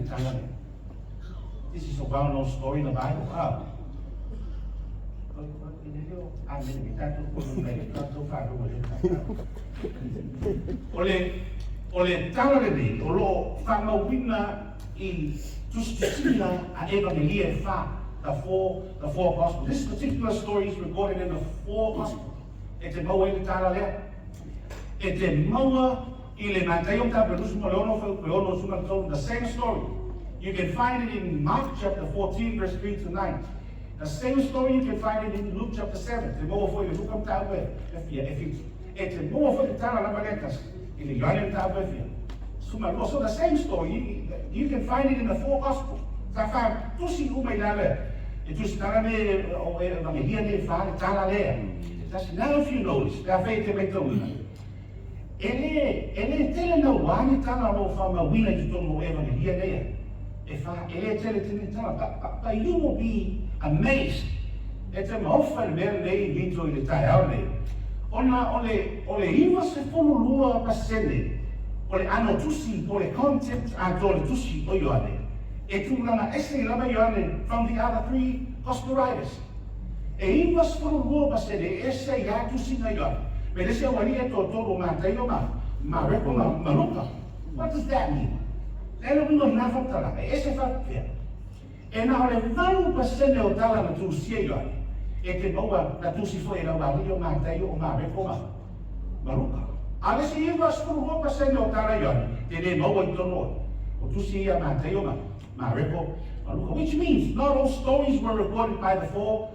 tala lea. This is a well-known story in the Bible. Ah. O le tala lenei o lo o faamauina i tusitusiga a Evagelia e fa, the four Gospels. This particular story is recorded in the four Gospels. E te maua i le tala lea. E te maua i le Mataio mataupu 26 fuaiupu e 63, the same story. You can find it in Mark chapter 14, verse 3 to 9. The same story, you can find it in Luke chapter 7. Te maua foi le Luka mataupu e fia e 7. E te maua foi le tala lava lea tasi i le Ioane mataupu e fia 12. So the same story, you can find it in the four Gospels. Sa fa tusi uma i lalo e tusi tala me o evangelia ne fa le tala lea. Tasi. Now, if you notice, pe a fai te mai tauina. E le tele na wani tala lo fa mauina i totonu o evangelia lea. E fa, e le tele tele tala. But you will be amazed. E te maofa le mea nei vito i le taeao nei. Ona o le 92% o le ano tusi po le content a to le tusi o Ioane. E tūlanga ese i lava Ioane from the other three gospel writers. E 92% e ese i a tusi na Ioane. Me le se wali e tō tōru Mataio ma Mareko ma Luka. What does that mean? E le wingo na whakatala, e ese whakapea. E na o le 8% o tala na tusia Ioane. E te maua na tusi foi e lau ali o Mataio o Mareko ma Luka. A le se 92% o tala Ioane, te le maua i tono o tusi ia Mataio ma Mareko ma Luka. Which means not all stories were recorded by the four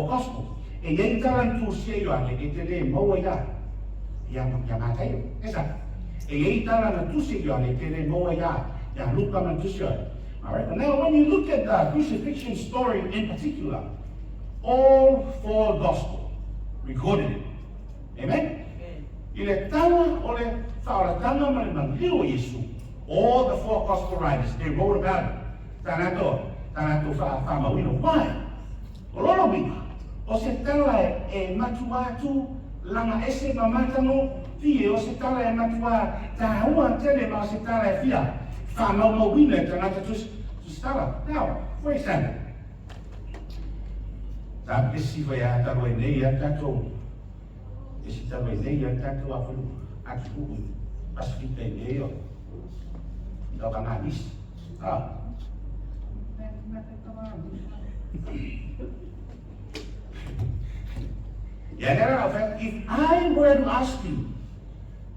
Gospels. E iei tala na tusia Ioane e te le maua ia Mataio. Esa. E iei tala na tusi Ioane e te le maua ia Luka ma tusi Ioane. All right. Now, when you look at the crucifixion story in particular, all four Gospels recorded it. Amen? I le tala o le whaolatanga ma le maliu o Yesu, all the four Gospel writers, they wrote about it. Tanato wha mauina. Why? O lolo winga, o se tala e matua atu langa ese ma matano fie o se tala e matua tāua tele ma o se tala e fia wha mau mauina e tangata tus tala. Now, for example, ta pesi vai a talo e nei a tatou e si talo e nei a tatou a fulu atu uu Pasifika i nei o i ka ngā misi. Ah. Yeah, no, no, if I were to ask you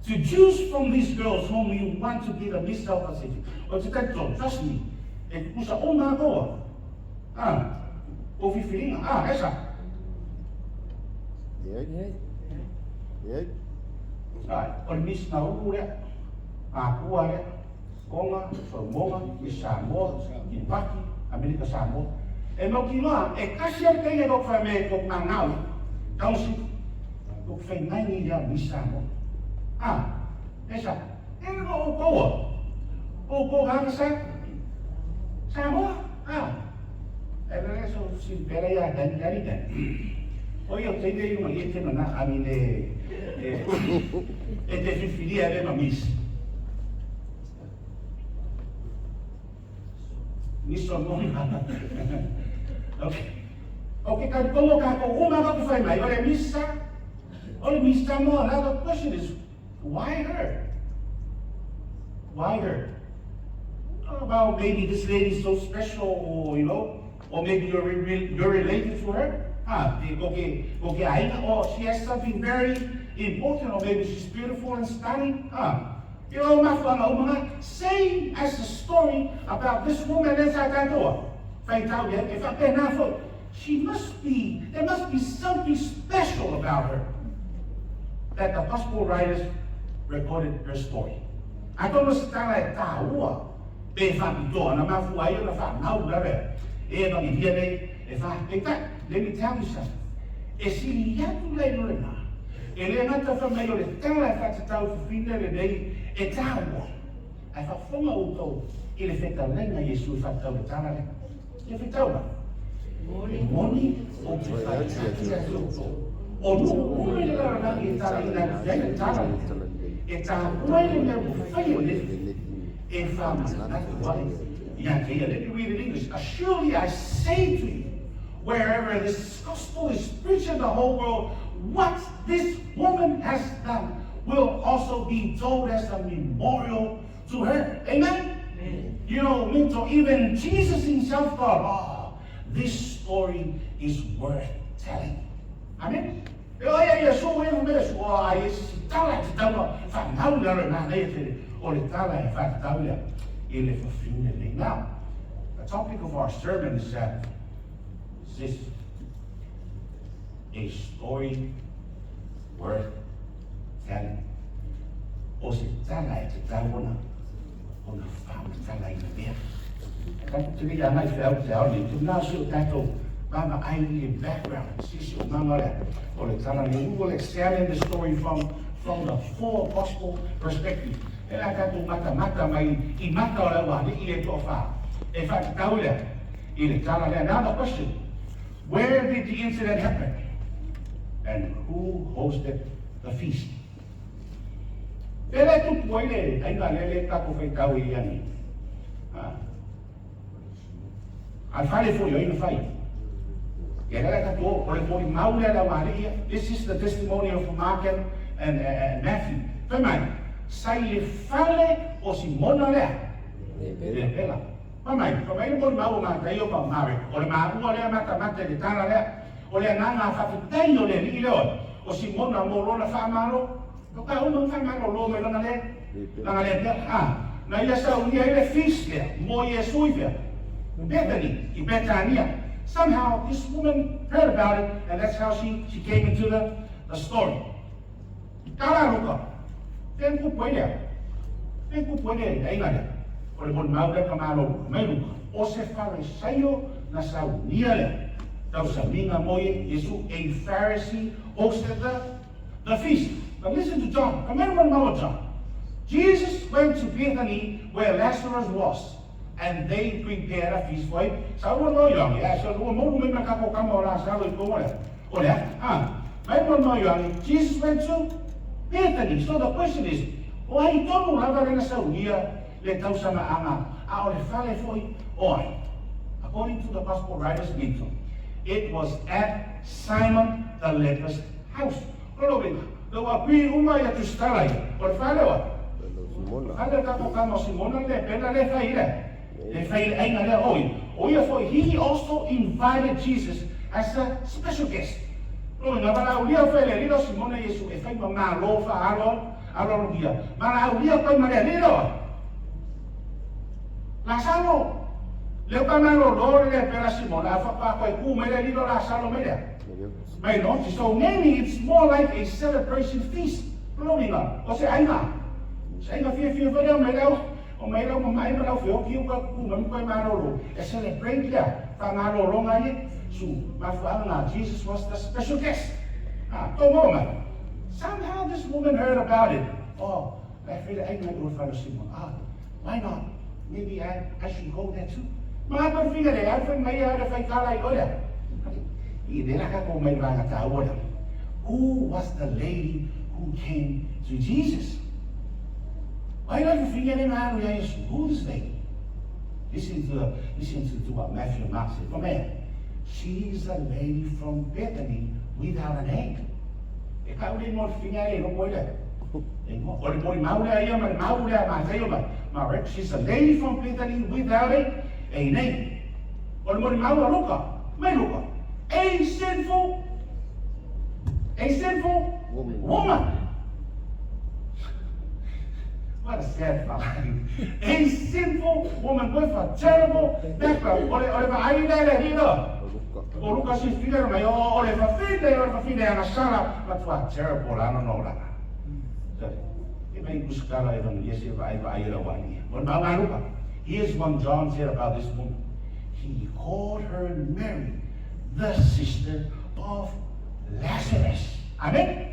to choose from these girls whom you want to be the Miss South Pacific, o te tato, trust me, e kusa o ngā koa. Ah, o whiwhiringa, ah, esa. Ai, o le Miss Nauru lea, Papua lea, Tonga, Samoa, Miss Samoa, Kiribati, Amerika Samoa. E mau ki noa, e kasi ale teinga kok whai me kok ngā ngau, kausi, kok whai ngai ni lea Miss Samoa. Ah, esa, e nga o koua, o kou hanga sa, Samoa, ah, e le so si pera ia dani dani dani. O ia teine i unga i te mana, I mean, e te whiwhiria e ma Miss. Miss Samoa. Okay. Okay, ka kongo ka ko uma ka ku whai mai, o le Miss Sa, o le Miss Samoa. Now the question is, why her? Why her? Oh, well, maybe this lady is so special, or maybe you're related to her. Ah, okay, or she has something very important, or maybe she's beautiful and stunning. Ah, same as the story about this woman inside that door. There must be something special about her that the gospel writers recorded her story. Atonu se tala e tāua pe whapitoa na mafu ai o na whanau la rea. E evangelia nei e wha. In fact, let me tell you something. E sili atu lei no le nā. E le ngata wha mai o le tala e whatatau whiwhine le nei e tāua. Ai whafonga outou i le whetalenga Yesu i whatatau le tala le. Le whetau. E moni o te whai ati atu outou. O nu ume le laranagi e tala ina i le tala. E tā ua le mea mo whai o le. E faamanatu ai ia te ia. Let me read in English. "Surely I say to you, wherever this gospel is preached in the whole world, what this woman has done will also be told as a memorial to her." Amen? Amen. Minto, even Jesus himself thought, "Oh, this story is worth telling." Amen? E o ia ia so e me so a e si tala te tau fa mau le na le te o le tala e fa tau le i le fafine le. Now, the topic of our sermon is that is this: a story worth telling. O se tala e te tau ona, ona whamatala i na mea. Tatou te le agai feau te ao nei, tu nā si o tātou mama ai i le background, sisi o mama lea, o le tala nei. We will examine the story from the four gospel perspective. E la tātou mata mata mai i mata o le wā i le toa whā. E whakatau lea, i le tala lea. Now the question, where did the incident happen? And who hosted the feast? E le tupu ai le aiga le le tātou whaitau i ani. A fale foi o ina fai. Ia le tātou, o le pori mau le la wale ia. This is the testimony of Mark and Matthew. Fai mai, sai le fale o Simona lea. Le pela. Fai mai le pori mau o Mataio ma Marek. O le maua lea mata mata le tala lea. O le ananga whawhitai o le li leo. O Simona mo lona whaamalo. O ka uma whaamalo lo me lona le. Langa le pela. Ah, na ia sa unia i le feast lea. Mo Iesu i fea. Bethany, i Bethania. Somehow this woman heard about it, and that's how she came into the story. Kala Luka. Ten ku poi lea. Ten ku poi lea, ainga lea. O le mon mau lea ka malo mai Luka. O se Farisaio na saunia lea. Tau saminga mo Yesu, a Pharisee hosted the feast. But listen to John. Come on, mau John. Jesus went to Bethany where Lazarus was, and they prepared a feast for him. Sa ua no yoang, ya, so ua mo me makako kama o la sa lo i kongo lea. O lea, ah, mai mo no yoang, Jesus went to Bethany. So the question is, o ai tonu lava le na saunia le tausama anga, a o le fale foi o ai. According to the gospel writers, Minto, it was at Simon the leper's house. Lolo venga, le ua kui uma ia tustala ia, o le fale oa. Fale kako kama o Simona le pena le fai le. Le fai le ainga le oi. O ia foi, he also invited Jesus as a special guest. Lo nga bala ulia fai le lilo Simona Yesu e fai ma malo fa alo alo lo gia. Mala ulia pai ma le lilo. Lasalo. Le pa malo lo le pela Simona fa pa ko ku me le lilo Lasalo me le. Mai no, so maybe it's more like a celebration feast. Lo nga. O se ainga. Se ainga fia fia fia mai lau. O mai lau mai ma lau fia ki ka ku ma ko malo lo. E celebrate lea. Fa malo lo nga ye. Su ma fa nga Jesus was the special guest. Ah, to mo. Somehow this woman heard about it. Oh, I feel I might go follow Simon. Ah, why not? Maybe I should go there too. Ma pa fia le ai fai mai ai fai kala i ola. I de la ka ko mai vanga ta ola. Who was the lady who came to Jesus? Why not you figure le ma ya Yesu? Who is lady? Listen to what Matthew and Mark said. Oh man, she's a lady from Bethany without a name. E ka ule mo finga le no koile. E mo o le mo mau le ia ma mau le ma te ma. Ma she's a lady from Bethany without a name. O le mo mau a Luka. Mai Luka. A sinful woman. Woman. What a sad line. A sinful woman with a terrible background. O le va ai le le hilo. O Luka si fila mai o le fa fine o le fa fine ana sala ma tua terrible la no la. E mai buscala evangelista va ai va ai la wani. Bon ba ma Luka. Here's what John said about this woman. He called her Mary, the sister of Lazarus. Amen.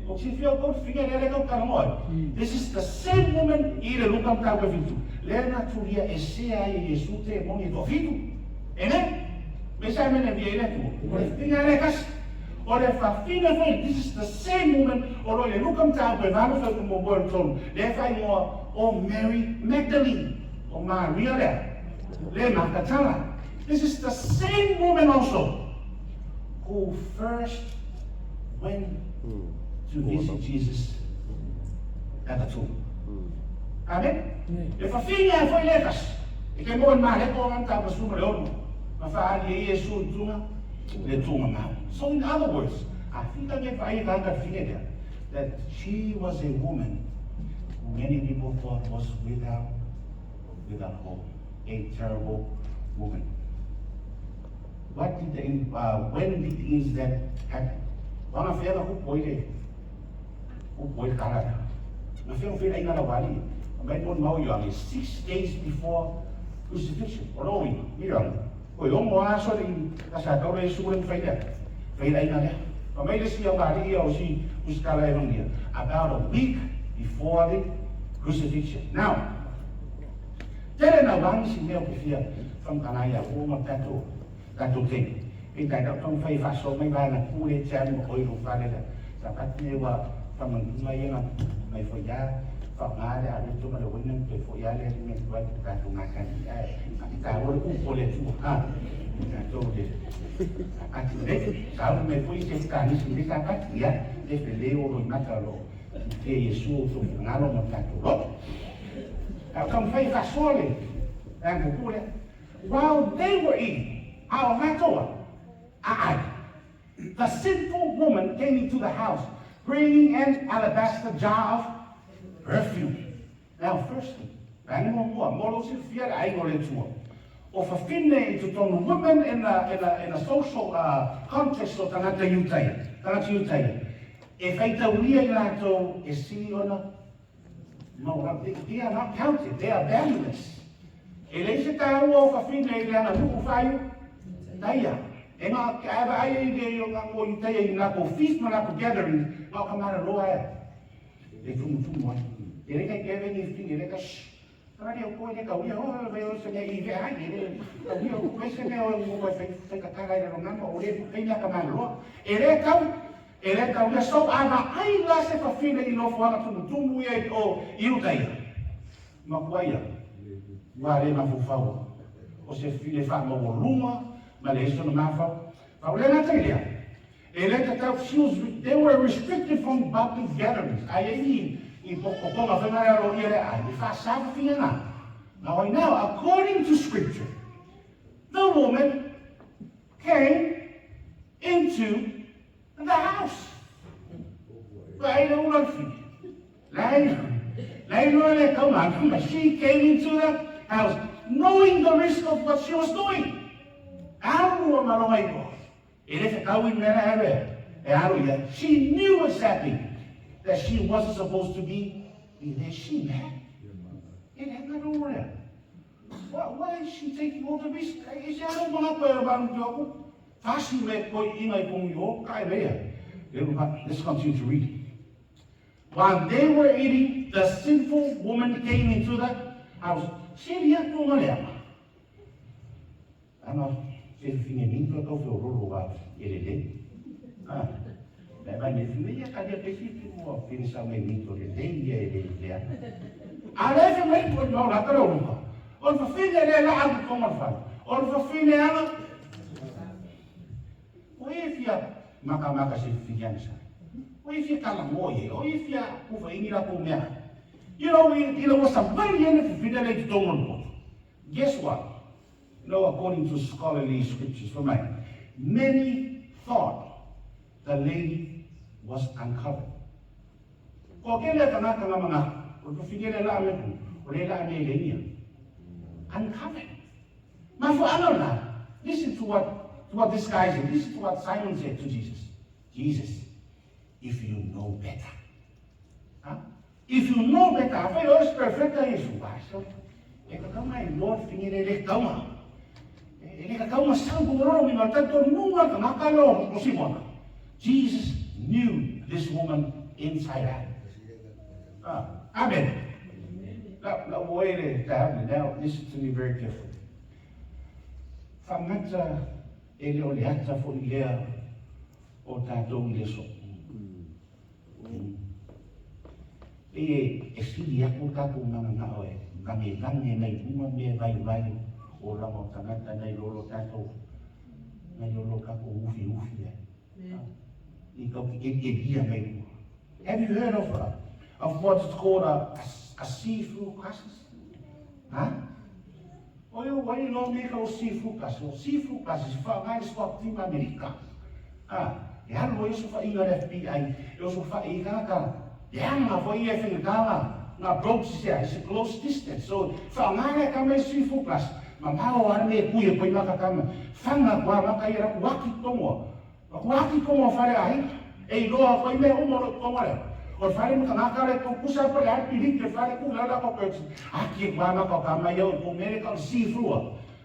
O si fia ko figa le le ko karamoy. This is the same woman i le Luka mtau ka fitu. Le na turia e se ai Yesu te moni to fitu. Amen. Me sa mene via ile tu. O le figa le kas. O le fa fina foi. This is the same woman o lo le Luka mtau ka valo fa mo mo ton. Le fa mo o Mary Magdalene, o Maria lea, le Makatala. This is the same woman also who first went to visit Jesus at the tomb. Amen. E fafine foi le tasi. E ke mo ma le ko ngam ta pasu ma le ono. Ma fa ali e Yesu tunga le tunga mau. So in other words, I think I get vai ka fine there that she was a woman who many people thought was without hope, a terrible woman. What did the, when did the incident happen? Wana fea ku poi le ku poi kala. Na fea fea inga la wali. Mai mon mau yo 6 days before crucifixion. O lo wi, mi rang. Ko yo mo aso ni ka sa ka le su le fai le. Fai la inga le. Pa mai le si o ngari ia o si uskala evangelia. About a week before the crucifixion. Now, tele na wangi si mea ke fia whamkana ia o ma tatou tatou te. E tai tau tong fai faso mai vai na kule te anu o iro whare la. Sa pati ne wa whamantunga ia nga mai fo ia wha ngā le a le tuma le wina te fo ia le me kua te tatou ngā kani ai. I tā ore u ko le tua ha. I tātou le sa pati ne. Sa uru me fo i te kāni si me sa pati ia te fe leo ro i mata lo. Te Yesu o tō ngalo ma tātou roto. Au tong fai fasoa le while they were eating, the sinful woman came into the house, bringing an alabaster jar of perfume. Now, firstly, o fafine i totonu women in a social context o tagata Iutaia, tagata Iutaia. E faitaulia i latou e sili ona no, they are not counted, they are valueless. E leai se taua o fafine i le aganuu faaiu taia. E ngā ava ai i le o ngā mo Iutaia i lako feast ma lako gathering, ngā ka mara loa e. E tumu tumu ai. E le kai keve ni fine, le ka shh. Kare o koe le kau ia, o ve o se mea i ve ai, e le kau ia o koe se mea o mo koe whai whai kakara i raro ngama, o le pei mea ka mara loa. E le kau ia, so ava ai la se fafine i lofo tumu tumu ia i o Iutaia. Ma kua ia, ua le mafaufau o se file faamaualuga ma le isi ona mafau fau le gata i lea e le tatau. They were restricted from public gatherings ai ai i pokopokoga faiga le aloaia le ai e faasafafiga. Now, according to scripture, the woman came into the house. Ai le ula le fine lai lai loa le kauga. She came into the house knowing the risk of what she was doing. Alu o malonga i ko. E le whakau i mea ere. E alu ia. She knew exactly that she wasn't supposed to be there. She man. E le ngaro rea. Why is she taking all the risk? E se alo mga koe o maru te oku. Fasi me koi inga i kongu yo, kai mea. Let's continue to read. While they were eating, the sinful woman came into the house. Siria tunga lea. Ana se whine minto kau fe ororo wa e le le. Ah. Me mai me whine ia ka dia pesi ki mo whine sa me minto le le ia e le le. A le fe mai ko no la kare o. O le whine le la agu ko ma fa. O le whine ana. O e fia maka maka se whine ana sa. O e fia kala mo ye. O e fia ku fa ingi la ko mea. I lo sa bali ene whine le te tongo. Guess what? No, according to scholarly scriptures for me, many thought the lady was uncovered. Ko ke le kana kana mga, o to figure la me ku, o le la me le nia. Uncovered. Ma fo ano la. Listen to what this guy said. Listen to what Simon said to Jesus. "Jesus, if you know better." Huh? If you know better, fa yo is perfect Yesu. Ba so. E ka kaunga i Lord fingere le kaunga. E le ka kaunga sang ko roro mi ma tato nunga ka ngakalo o Simona. Jesus knew this woman inside out. Ah, amen. Now, wait a Now, listen to me very carefully. Whangata e le o le ata fo i lea o tātou i le so. E e sili aku le tatou mananao e vagevage mai luga mea vaivai o olaga o tagata nai lo lo tatou nai lo lo tatou ufiufi ai. I tau te elielia mai luga. Have you heard of of what is called a see-through glasses? Ha? O ia ua iloa me ka o see-through glasses. O see-through glasses whaangai le SWAT team Amerika. Ha? E alu ai osofaiga a le FBI e osofai i tagata leaga foi ia e faigata na na approach i se i se close distance. So faaaoga lea tama i see-through glass mamao lava le mea e kui e koi maka tama. Faga atu lava maka ia latou aki totonu a latou aki totonu o fale aiga. E iloa atu ai mea uma o lo o i totonu o le o le fale ma tagata la e tutusa po o le a le piliki o le fale tuu i lalo latou curtain. Aki atu lava maka o tama ia o i tou mea lea e tau o le see-through a.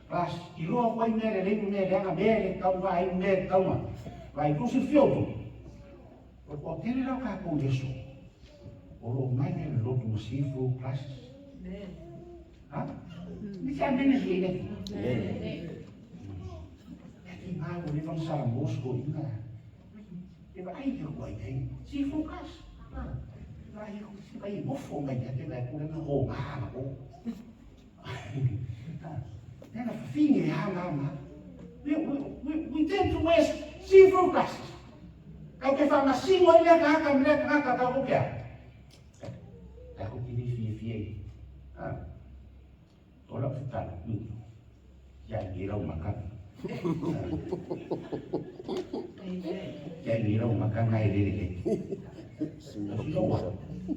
Class, iloa atu ai mea lelei ma mea leaga, mea e le tatau vaai ma mea e tatau ona vaai. Tou silafia outou, o le toatele la o tatou i aso, o lo o mai le lotu ma see-through classes. Ha? Ni se amene i le. E ki ngā o le vang sala mosko ina. E vaai ke kua i ai. See-through class. Ha? Vaai ku si vai mofo mai ia te vai kule na o ngā na o. Nena fafine e ana ana. We tend to wear see-through glasses. Kau ke whamasino ai lea tagata me lea tagata tau ko kea. Takou te le fiafia i. Ha. O lau tatalo, ia i lau makana. Ia i lau makana e lele lele. You know what?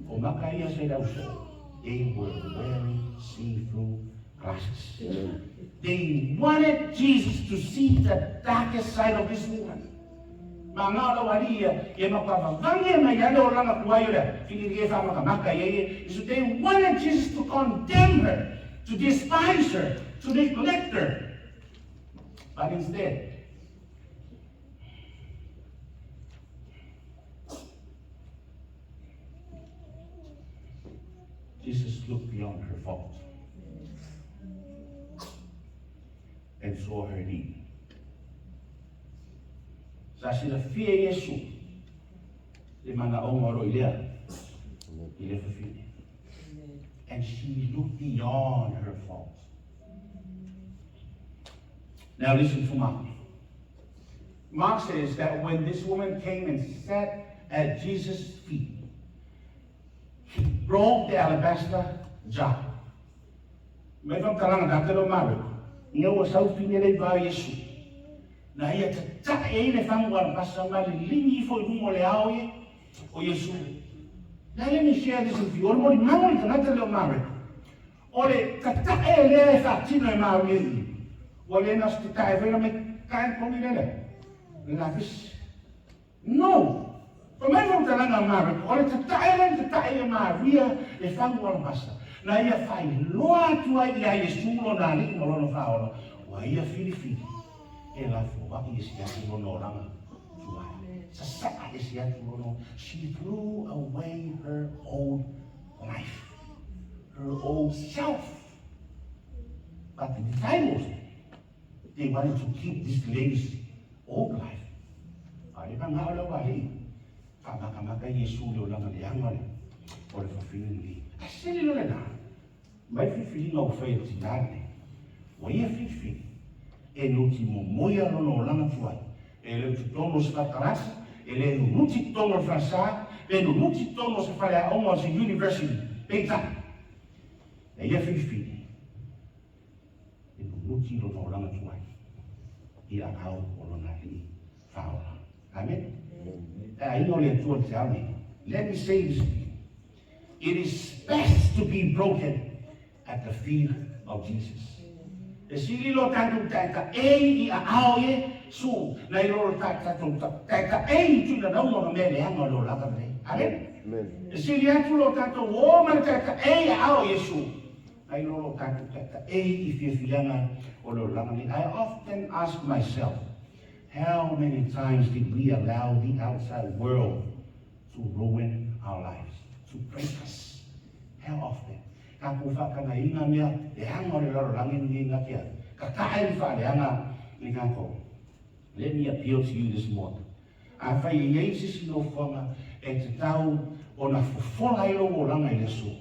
O maka ia se lau so. They were wearing see-through glasses. They wanted Jesus to see the darkest side of this woman. Ma ngā o lau ali ia, ia mapavavangi mai ale o lana kuai o lea, whilili e whamakamaka ia ia. So they wanted Jesus to condemn her, to despise her, to neglect her. But instead, Jesus looked beyond her fault and saw her need. Sa silafia e Iesu le manaoga o lo o i lea i le fafine. And she looked beyond her fault. Now listen to Mark. Mark says that when this woman came and sat at Jesus' feet, he broke the alabaster jar. Mai whamtalanga tā te reo Mareko, ina ua sau fine lei vā Iesu. Na ia tataʻi ai le fagu alabasa ma le ligi ifo i luga o le ao ia o Iesu. Now let me share this with you. O le molimau le tagata lea o Mareko, o le tataʻe lea e faatino e Maria i, ua le na o se tataʻe foi la mai tae kogi lele, le lapisi. No! Fai mai faamatalaga a Mareko, o le tatae lea na tatae ia Maria e fagu alabasa, na ia faailoa atu ai iā Iesu lona Alii ma lona Faaola, ua ia filifili e lafoai e si atu lona olaga tuai. Sasaa e si atu lona, she threw away her old life, her old self. But the disciples, They wanted to keep this lady's old life. A le mangao le ua alii, faamakamaka Iesu le olaga leaga le o le fafine lenei. A sili loa lena, mai filifiliga ua fai e le tina lenei, ua ia filifili e nuti momoia lona olaga tuai, e le o totonu o se fatalasi, e le nunuti totonu o le falesa, pe nunuti totonu o se faleaoga o se university, peitai, e ia filifili e nunuti lona olaga tuai i aao o lona Alii faaola. Amen. E aiga o le Atua i le taeao nei. Let me say this to you. It is best to be broken at the feet of Jesus. E sili lo tatou taetaei i aao o Iesu nai lo lo tatou taetaei i tuilanauga ma mea leaga o le olaga lenei. Amen. E sili atu lo tatou o ma le taetaei i aao o Iesu Nai lo lo tatou taetaei i fiafiaga o le olaga nei. I often ask myself, how many times did we allow the outside world to ruin our lives, to break us? How often? Tatou faatagaina mea leaga o le lalolagi lenei na tea tatae ma faaleaga i tatou. Let me appeal to you this morning. Afai e i ai se isi nofoaga e tatau Ona fofola ai lou olaga i le aso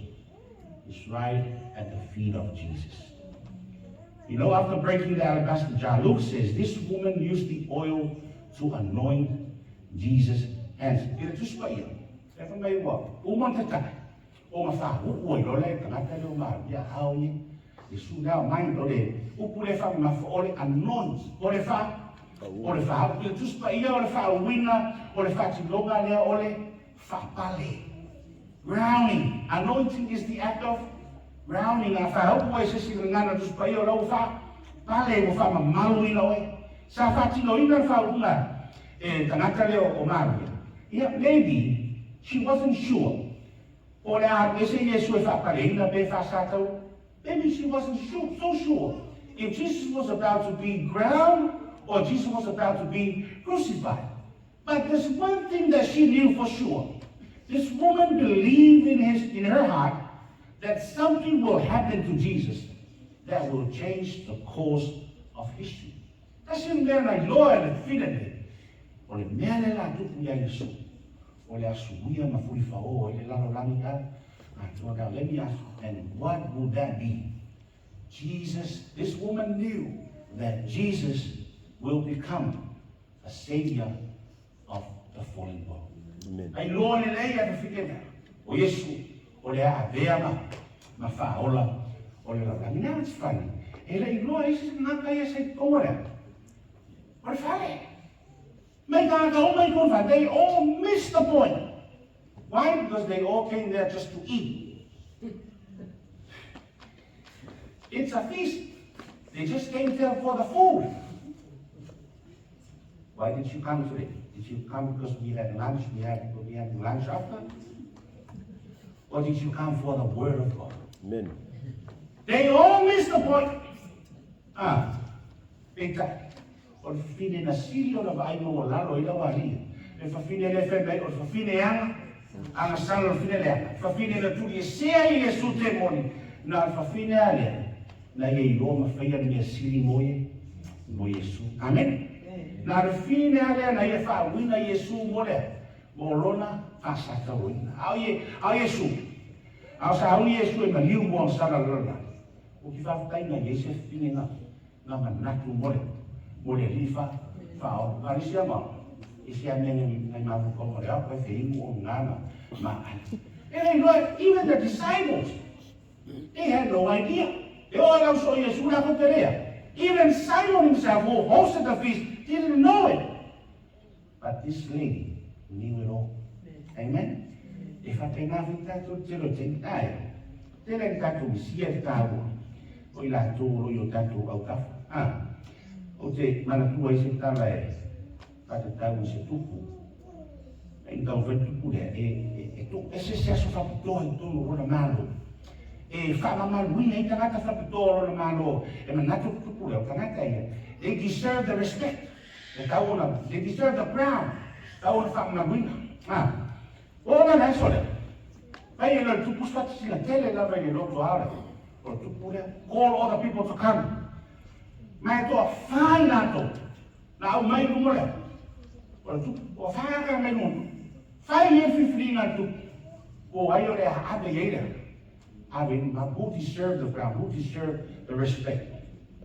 is right at the feet of Jesus. After breaking the alabaster jar, Luke says this woman used the oil to anoint Jesus' hands. I le Tusi Paia, e fai mai ua uma ona tatae, o ga faauu ai loa le tagata lea o Maria ao ia Iesu le ao mai o le upu lea e faamamafa o le anoint, o le fa, o le faauu. I le Tusi Paia o le faauuina o le faatinoga lea o le faapale. Grounding, anointing is the act of grounding, a faauu ai se isi gagana Tusi Paia o la ua faapale, ua faamamaluina oe. Sa faatinoina le faauuga e tagata lea o Maria. Ia, maybe she wasn't sure po o le a alu ese Iesu e faapaleina pe faasataua. Maybe she wasn't sure, so sure if Jesus was about to be ground or Jesus was about to be crucified. But there's one thing that she knew for sure. This woman believed in her heart that something will happen to Jesus that will change the course of history. Tasi le mea na iloa e le fafine nei, o le mea lea la tupu iā Iesu, o le a suia ma fulifaō ai le lalolagi a atoa. Now let me ask you, and what would that be? Jesus, this woman knew that Jesus will become a savior of the fallen world. Amen. Ai loa lelei a fafine lea, o Iesu, o le a avea ma, ma faaola o le lalolagi. Now it's funny, e le i loa isi tagata ia sa i totonu o le a? O le fale. Mai tagata uma i totonu fale, they all missed the point. Why? Because they all came there just to eat. It's a feast. They just came there for the food. Why did you come today? Did you come because we had lunch, we had lunch after? Or did you come for the word of God? Amen. They all missed the point. Ah, peitai, o le fafine na sili ona vaai maualalo ai lau alii. Le fafine lea fai mai, o le fafine e aga, agasala o le fafine le aga. Fafine na tuliesea i Iesu temoni, na o le fafine a lea, na ia iloa ma faia le mea sili mo ie, mo Iesu. Amen. Na o le fafine a lea na ia faauuina Iesu mo lea, mo lona faasatauaina. A o ie, a o Iesu, a o sauni Iesu e maliu mo agasala lalolagi. Ou te faafetai na i ai se fafine na na manatu mo le mo le alii fa faaola. A o le isi ama, isi lava mea nai mafaufauga o le ao koe feinu o lena na ma ale. E le iloa, even the disciples, they had no idea. E oo i le auso o Iesu latou te lea. Even Simon himself, who hosted the feast, didn't know it. But this lady knew it all. Amen. E faapena foi tatou i le tele o taimi. Ae, tele ni tatou misia le taua o i latou o lo o i o tatou autafa. A, ou te manatua ai se tala e faatatau i se tupu. E i taumafai le tupu lea, e, e, e tuu ese se aso faapitoa i totonu o lona Malo. E faamamaluina ai tagata faapitoa o lona Malo. E manatu le tupu lea, o tagata ia, they deserve the respect. E tau ona, they deserve the crown. Tau ona faamamaluina. A, o ona le aso lea. Fai e le tupu se faatasina tele lava i le loto a le, o le tupu lea. Call all the people to come. Ma e toafa i latou na aumai i luma lea. O le tupu, toafa ka mai luma. Fai i le filifiliga a le tupu. Po o ai o le a ave i ai lea. Ave i luma. Who deserve the crown? Who deserve the respect?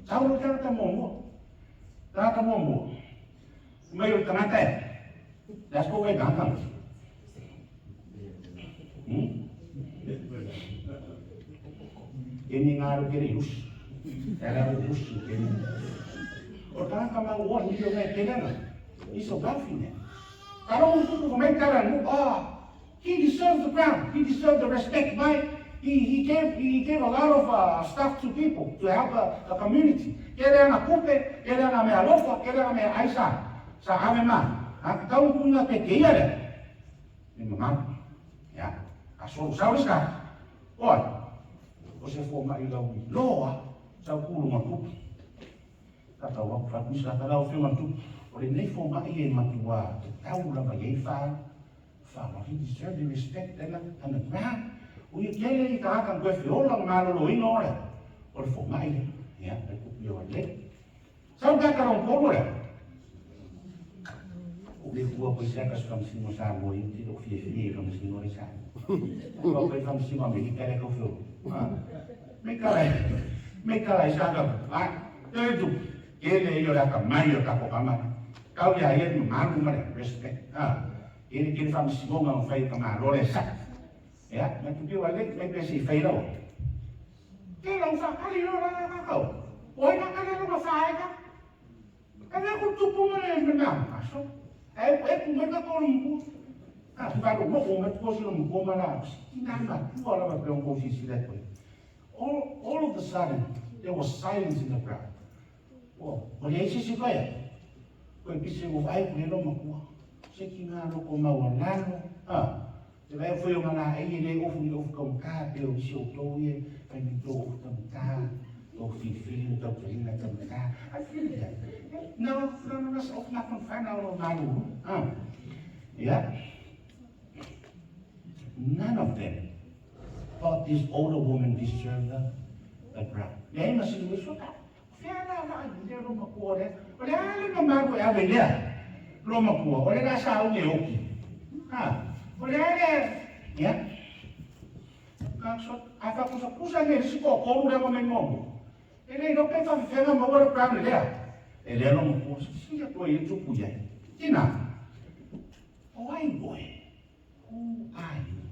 Sau le tagata muamua. Tagata muamua. Mai o le tagata e. Let's go away tagata. Ke ni ngā ke le usi. E la usi ke ni. O tagata mau o ni o ngai kelena. Iso gafine. Karo un tupu ko mai tala nu. Ah, he deserves the crown. He deserves the respect. Why? He gave a lot of stuff to people to help the community. Ke le ana kupe, ke le ana mea alofa, ke le ana mea ai sa. Sa ave ma. Ha, tau kuna te te ia lea. Ni mamalu. Ya. A so sau le ska. Oi. O se fo mai lau i loa. Sau kulu ma tupu. Ka tau aku whakuisa ka lau whio ma tupu. O le nei fo mai e matua te tau lava i ei wha. Wha, he deserved the respect and the crown. O ia kele i ka haka koe whiola ngā malolo ina ore. O le fo mai le. Ya, e kupu ia le. Sau ka karong polo le. Le ua koe se aka se faamasino Samoa ia ou te le o fiafia i le faamasino lea i Samoa. Ua koe faamasino Amerika lea kau feo. Me kala me kala i sa ka a te tu kele ia o le akamai o tatou tama lea. Tau ia ia le mamalu ma le respect. E le tele faamasinoga na fai e ka Malo lea e saʻi. Ia, mai tu ua lei mai pe se i fai lau. Ke lau whakari o la la kau. O ai ka le lo fa ai ka. E le ku tupu ma le me na aso. E e ku me ka ko lu. A tu ka mo ko me ko si mo ko ma la. Si na ma tu ala ma pe on ko si si le ko. All of the sudden there was silence in the crowd. Ua ua leai se isi vaea. Koe pise ua vaai ku le lo makua. Se ki ngā loko maualalo. Ha. Te vaea foi o ngā lā ei e le ofu ni ofu kaumata pe o isi o tou ia fai mai tou ofu taumata, tou filifili ma tau talina taumata. I feel that. No, no, no, no, ofu ngā whana o malulu. Ha. Yeah. None of them thought this older woman deserved the crown. Leai ma sili mai sua ka. Fea la la i le lo makua le. O le a le mamalu e ave lea. Lo makua, o le la sa au e oki. Ha. O le a le, ya. Ka so, a fa kusa kusa ne si ko ko le mo mai mo. E le no pe fa fenga mo wala crown lea. E le lo makua, si ya to e tupu ya. Tina. O ai boy. Who are you?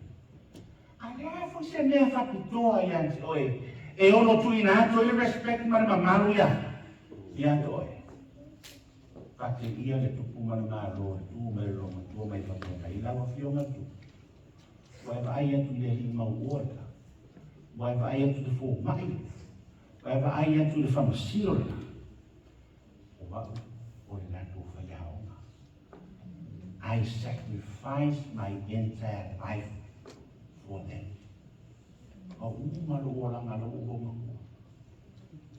A le a foi se mea faapitoa ia te oe e ono tuuina atu ai le respect ma le mamalu ia ia te oe. Faateia le tupu ma le malo le tu mai le lomatua mai faapea mai lau afioga le tupu. Ua e vaai atu i le alii mauoa le la. Ua e vaai atu i le fomai le la. Ua e vaai atu i le famasino le la. O au o le latou faiaoga. I sacrifice my entire life for them. A uma lou olaga lou ua makua.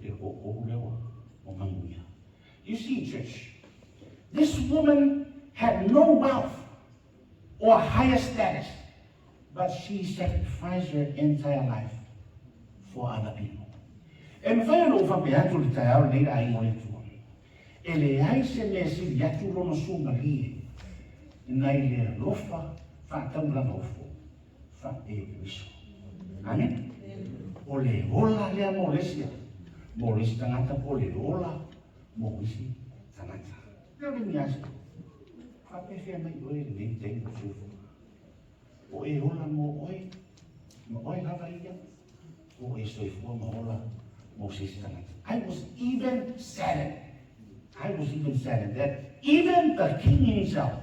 E outou lea ua manuia. You see, church, this woman had no wealth or higher status, but she sacrificed her entire life for other people. E mafai ona ou faapea atu i le taeao lenei le aiga o le Atua. E leai se mea sili atu lona sumalie nai le alofa faataulaga ofo faa-Keriso. Amene. O le ola lea mo le isi mo le isi tagata po o le ola mo isi tagata. Lea o le niasi, faapefea mai oe lenei taimi o soifua. O e ola mo oe, ma oe lava ia, o e soifua ma ola mo se isi tagata. I was even saddened. I was even saddened that even the king himself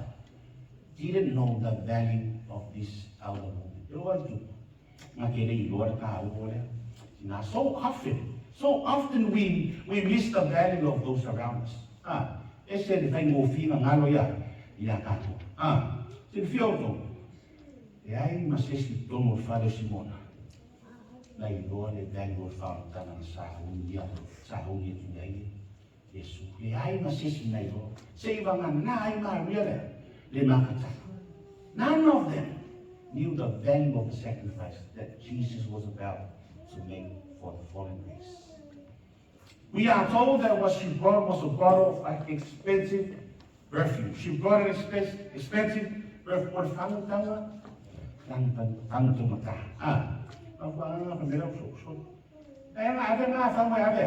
didn't know the value of this elder woman. E loa le tupu. Nga ke le iloa le taua lea. Na so often, so often we miss the value of those around us. Ah, ese le faigofie na galo ia ia tatou. Ah, silafia outou, leai ma se isi i totonu o le fale o Simona na iloa le value o le faaolataga na sauni sauni atu i ai Iesu. Leai ma se isi na iloa. Se i vagana ai Maria lea, le Makatala. None of them knew the value of the sacrifice that Jesus was about to make for the fallen race. We are told that what she brought was a bottle of expensive perfume. She brought an expensive perfume. O le fagutaga, fagu taugata. Ah, mafuaaga ka mea o so. E nga ave nga fagu e ave.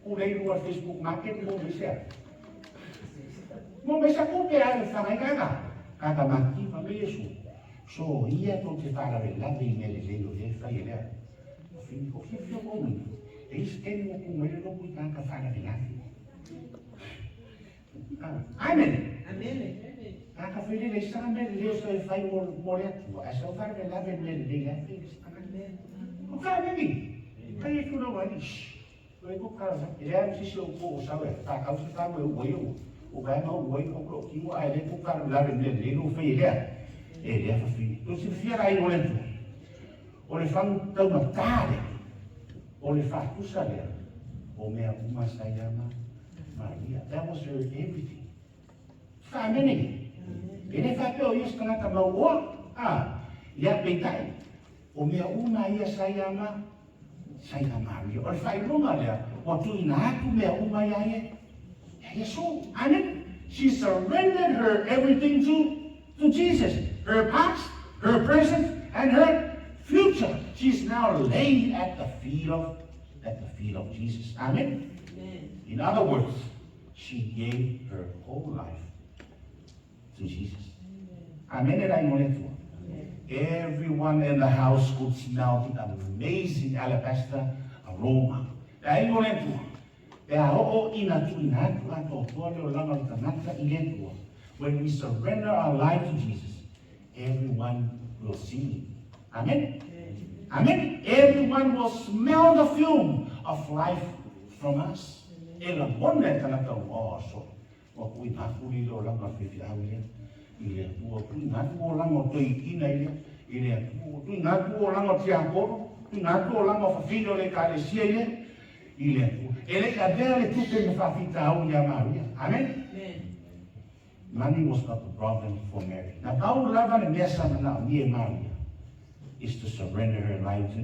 Ku lei lua Facebook market mo me sea. Mo me sa ku pe ale whangai kaka. Kaka maki fa me Yesu. So ia tou te whalavelave i mea lelei o lea e fai e lea. Fini ko fia fia ko mini. E isi taimi ua ku mai le loku i tagata faalavelave. Amene. Amene. Tagata foi lele i sanga mea lelei o sa e fai mo, mo le Atua. Ae sa o faalavelave mea lelei la e fai le isi tagata. O ka meni. Kai e tuna wani. Shh. Koe ko ka e lea ma sisi o ko o sau e whakau se whanau e ua i o. O vai ma ua i o ko ki mo ai le ko ka lavelave mea lelei no fai e lea. E lea whawhini. Tō silafia la i o le Atua. O le fagu taumatā lea, o le faatusa lea, o mea uma sa ia ma Maria. That was her everything. Whaamene ke. E le faapea o ia se tagata mauoa. Ah, ia peitai, o mea uma ia sa ia ma, sa ia Maria. O le faailoga lea, ua tuuina atu mea uma ia ia, ia Iesu. Amen. She surrendered her everything to Jesus. Her past, her present, and her future. She's now laid at the feet of Jesus. Amen. Amen. In other words, she gave her whole life to Jesus. Amen. Amen. Everyone in the house could smell the amazing alabaster aroma. When we surrender our life to Jesus, everyone will see. Amen? Amen. Amen? Everyone will smell the fume of life from us. E lagona e tagata ua o so. Ua tuuina atu le olaga o le faifeau lea i le Atua. Ua tuuina atu olaga o toeaina i lea i le Atua. Ua tuuina atu olaga o tiakono. Tuuina atu olaga o fafine o le ekalesia i lea i le Atua. E le i avea le tupe ma faafitauli ia Maria. Amen? Amen. Money was not the problem for Mary. Na pau lava le mea sa manaomia e Maria is to surrender her life to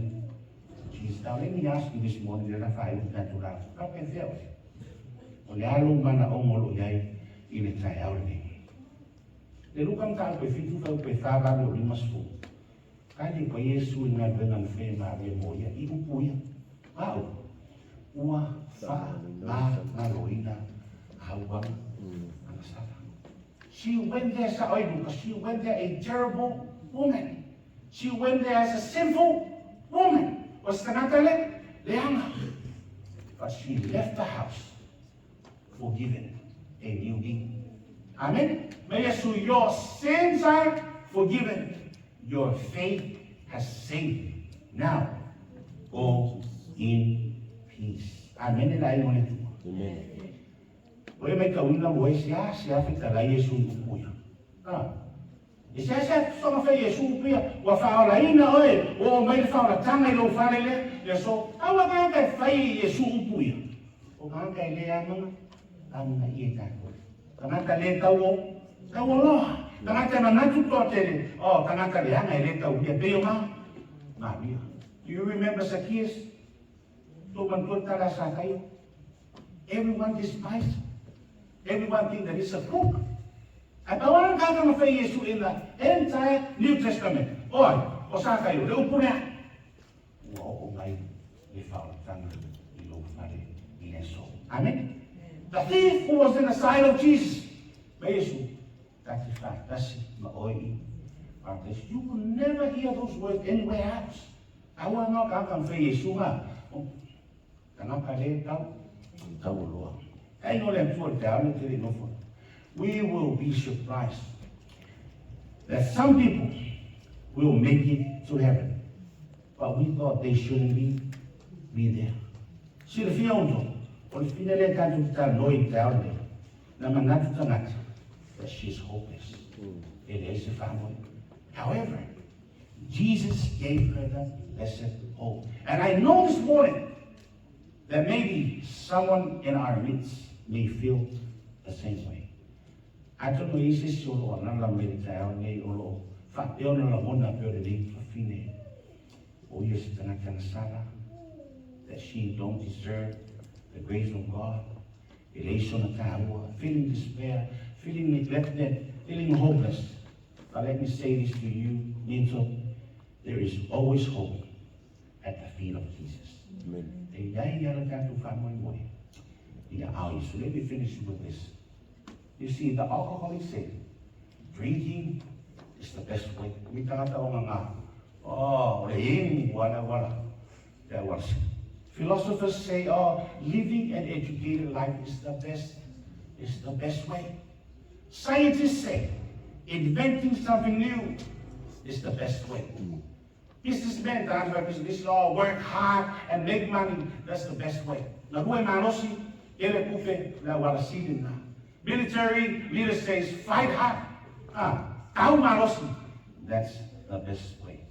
Jesus. Now let me ask you this morning, le faaiu tatou lauga. Faapefea oe? O le a lou manaoga o loo i ai i le taeao lenei? Le Luka mataupu e 7 fuaiupu e 48 o 50. Tali koa Iesu i galuega na faia e Maria mo ia i upu ia. A'u ua faamagaloina āu aga agasala. She went there, sa oi Luka, she went there a terrible woman. She went there as a sinful woman. O se tagata le leaga. But she left the house forgiven, a new being. Amen. May Yesu, your sins are forgiven. Your faith has saved you. Now, go in peace. Amen. E le aiga o le Atua. Amen. O e matauina ua e seasea fetalai Iesu i upu ia. Ah. E seasea soga fai Iesu upu ia, ua faaolaina oe, ua oo mai le faaolataga i lou fale lea, le aso, a ua tagata e fai e Iesu upu ia. O tagata e le amaga, amanaia e tatou. Tagata le tau o, taualoa. Tagata e manatu toatele, oh, tagata leaga e le taulia, pei o ma, Maria. Do you remember Zacchaeus? Tou manatua le tala a Sakaio? Everyone despised him. Everyone think that he's a crook. Ae pau lava le tagata na fai Iesu in the entire New Testament. Oi, o Sakaio, le upu lea. Ua oo mai le faaolataga i lou fale i le aso. Amen. The thief who was in the side of Jesus. Ma Iesu, ta te faatasi ma oe i paradise. You will never hear those words anywhere else. Aua ngā ka ka fai Iesu ngā. Tagata le tau, taualoa. Ai no le Atua le te ao le te le nofo. We will be surprised that some people will make it to heaven, but we thought they shouldn't be there. Silafia outou, o le fafine lea tatou te talanoa i le taeao lenei, na manatu tagata that she is hopeless. E leai se faamoe. However, Jesus gave her the blessed hope. And I know this morning that maybe someone in our midst may feel the same way. Atonu e i ai se isi o loo alala mai le taeao nei o loo faapea ona lagona pei o lenei fafine o ia se tagata agasala, that she don't deserve the grace of God, e leai sona taua, feeling despair, feeling neglected, feeling hopeless. But let me say this to you, Minto, there is always hope at the feet of Jesus. Amen. E i ai ala tatou faamoemoe i aao o Iesu. Let me finish with this. You see, the alcoholics say, drinking is the best way. Mi tagata o ngā. Oh, o le inu wala wala. Le auala sili. Philosophers say, oh, living an educated life is the best way. Scientists say, inventing something new is the best way. Businessmen, tagata fai business, oh, work hard and make money, that's the best way. Galue malosi, tele tupe, le auala sili lena. Military leader says, fight hard. Ah, tau malosi. That's the best way.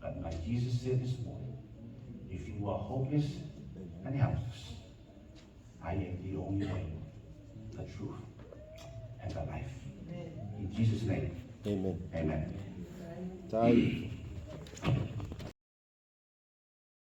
But my Jesus said this morning, if you are hopeless and helpless, I am the only way, the truth, and the life. In Jesus' name, Amen. amen. Tai.